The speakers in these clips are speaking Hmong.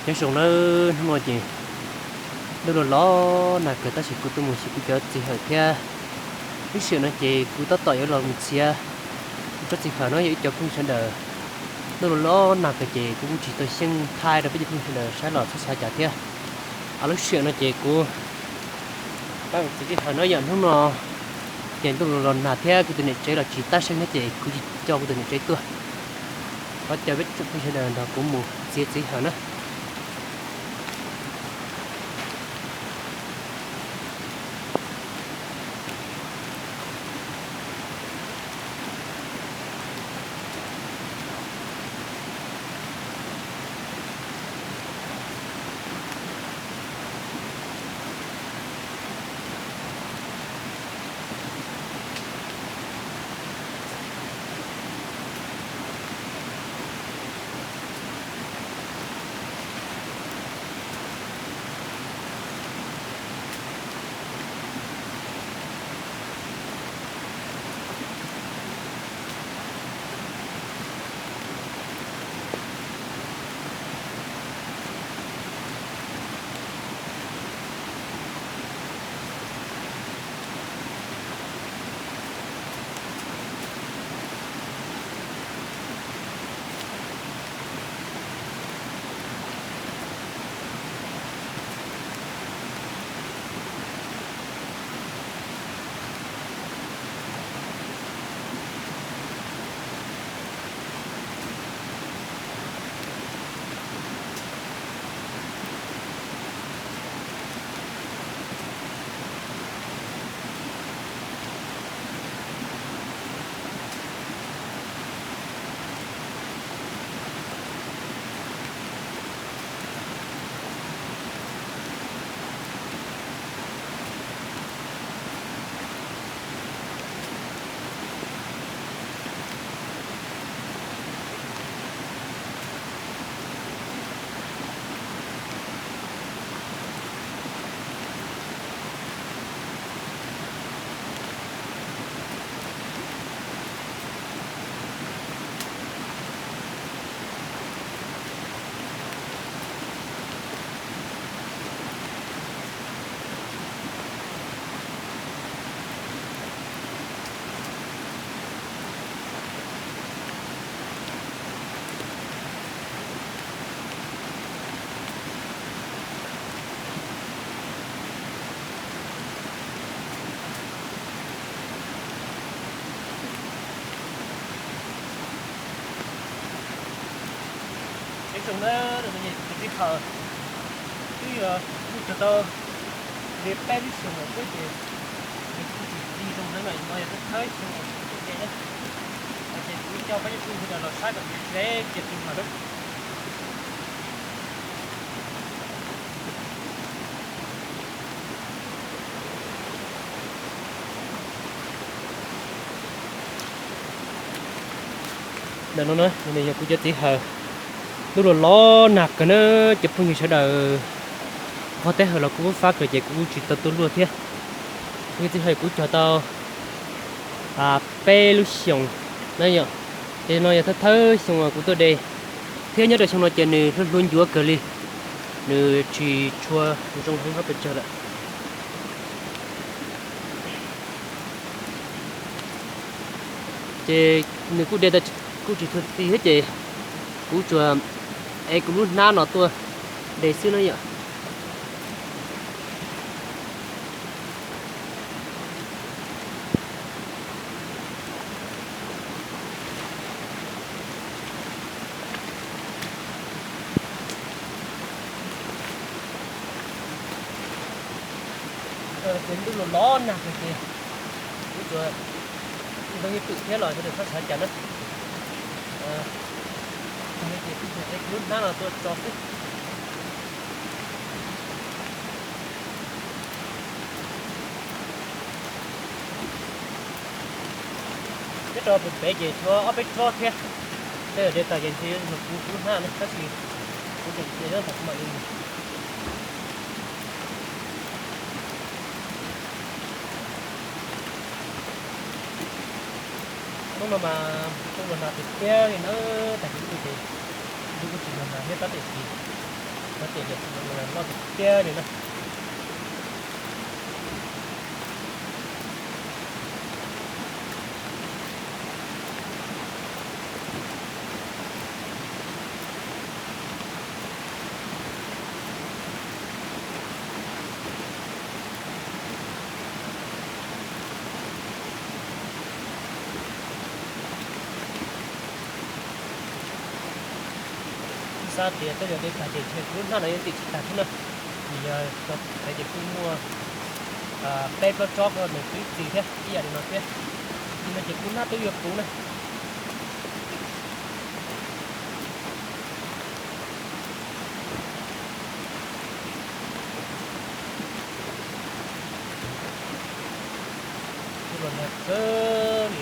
Nyob zoo nawb, hnub no ces ntuj los los nag kawg tab sis kuv tuaj mus txhim kuv cov txiv hawm thiab. Lub sij hawm no ces kuv tab tom yuav los mus txiav kuv tsob txiv hawm no, yog ib co phooj ywg sawv daws. Ntuj los los nag kawg ces kuv kuj tsis tau xyeej thaij rau peb cov phooj ywg sawv daws saib los txhob xav cas thiab. Lub sij hawm no ces kuv txiav txiv hawm no yog hnub no ces ntuj los los nag thiab kuv tus niam tsev los tsis tab seeb thiab ces kuv tsis coj kuv tus niam tsev tuaj. Thov caw peb tsoom phooj ywg sawv daws nrog kuv mus txiav txiv hawm na. Nyob zoo na, kuv txiv hawm twb yuav kuj cog tau li peb lub xyoos lawm xwb ces nws kuj tsis txi zoo heev no, no yog thawj xyoo uas kuv cog de na. Ces kuv coj peb cov phooj ywg sawv daws los saib kom nws tsev cia txi hawm na. Ntawm no na, nws yog kuv cov txiv hawm. Ntuj los los nag kawg na, cov phooj ywg sawv daws, qhov teb hawm los kuj fab kawg ces kuv tsis tau tuaj luaj thiab. Kuv cov txiv hawm kuv cog tau peb lub xyoos na yom, ces no yog thawj thawj xyoo uas kuv tuaj de, thiab nyob rau xyoo no ces nws hlub hlub ncuav kawg li, nws tsis tshua zoo heev hauv pes tsawg lawm. Ces nws kuj de tau kuj tsis tshua txi thiab ces kuv tsuas ev kuv lub hnab no tuaj de xwb na yom. Ces ntuj los los nag kawg ces kuv tsuas ntoo yeej pwm thiab los sawv daws txhob xav cas na. Ces kuv tsuas ev kuv lub hnab no tuaj tso xwb. Nyob rau pem pem ces tshuav ob peb tsob thiab, tej zaum de tau ces ntshe yog kuv kuv lub hnab na tab sis kuv tseem txiav nyob ntawm kuv mam li mus. Hnub no mas ntuj los nag tiag tiag li na, tag kis ntuj ces ntuj kuj tsis los nag thiab tab tiam sis Ces loj tiag tiag li na. Xav tias tej zaum li tag ces ntshe kuv lub hnab no yuav ntim tsis tag thiab na. Vim yog cov pem ces kuj muaj peb plaub tsob ko nws twb txi thiab ib yam li no thiab. Txi no ces kuv hnab twb yuav puv na. Kuv los nag kawg li.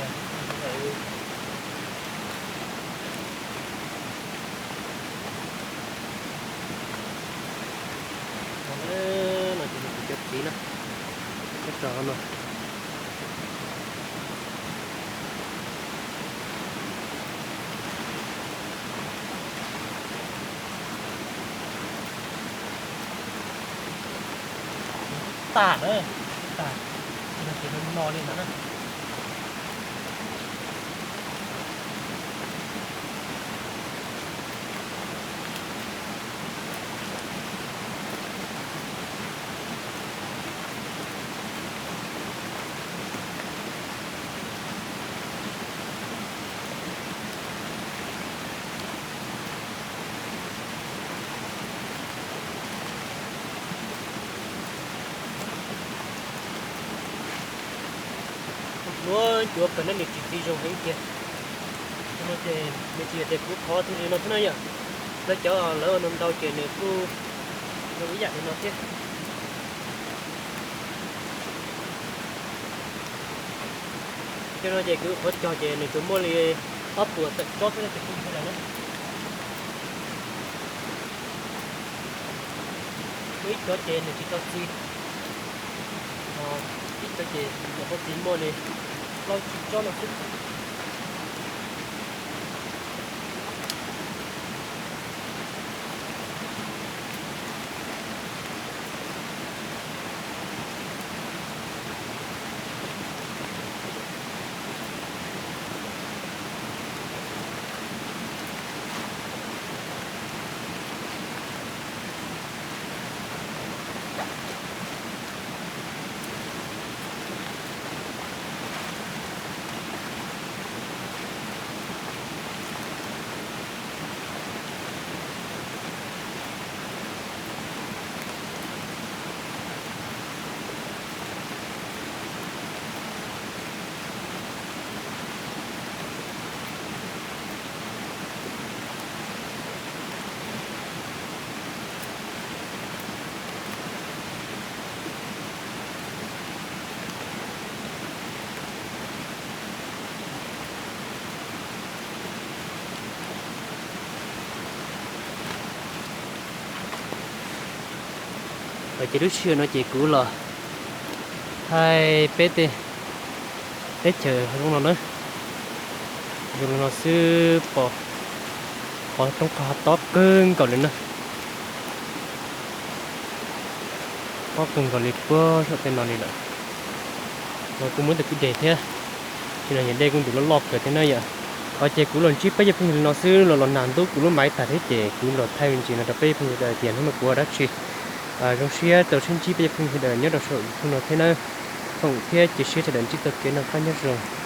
No ces nws kuv cov txiv na, cov rau no. Tag na, tag, no ces no li ntawd na. Ua cuav kawg na, nws tsis txi zoo heev tiag. Ua no ces nws tsis yog tias kuv qhov thiaj li no thiab na yom. Lawv cov lawv ua ntau ntau ces nws kuj zoo ib yam li no thiab. Cov no ces kuv qhuav cog ces nws tsuas muaj li ob puas tawm tsob xwb na cov phooj ywg sawv daws na. Muaj ib cov ces nws tsis tau txi, ho ib cov ces nws tau txi muaj li plaub tsib tsob no xwb. Ces lub sij hawm no ces kuv los thaij peb tej teb chaws zoo no na. Zoo li no xwb, pom qhov roob qhov tob kawg nkaus li na. Tob kawg nkaus li puag saum tej no li lawm. No kuj muaj tus kwj deg thiab. Ces no yog dej kuj ntuj loj loj kawg thiab na yom. Ces kuv los ntsib peb cov phooj ywg li no xwb los los nag ntub kuv lub maiv tag thiab ces kuv los thaij me ntsis no rau peb cov phooj ywg sawv daws tias nej muaj kuv ua dab tsi. Zoo siab tau sib ntsib peb cov phooj ywg sawv daws nyob rau saum YouTube no thiab na. Foom thiab cia siab sawv daws ntsib txoj kev noj qab nyob zoo.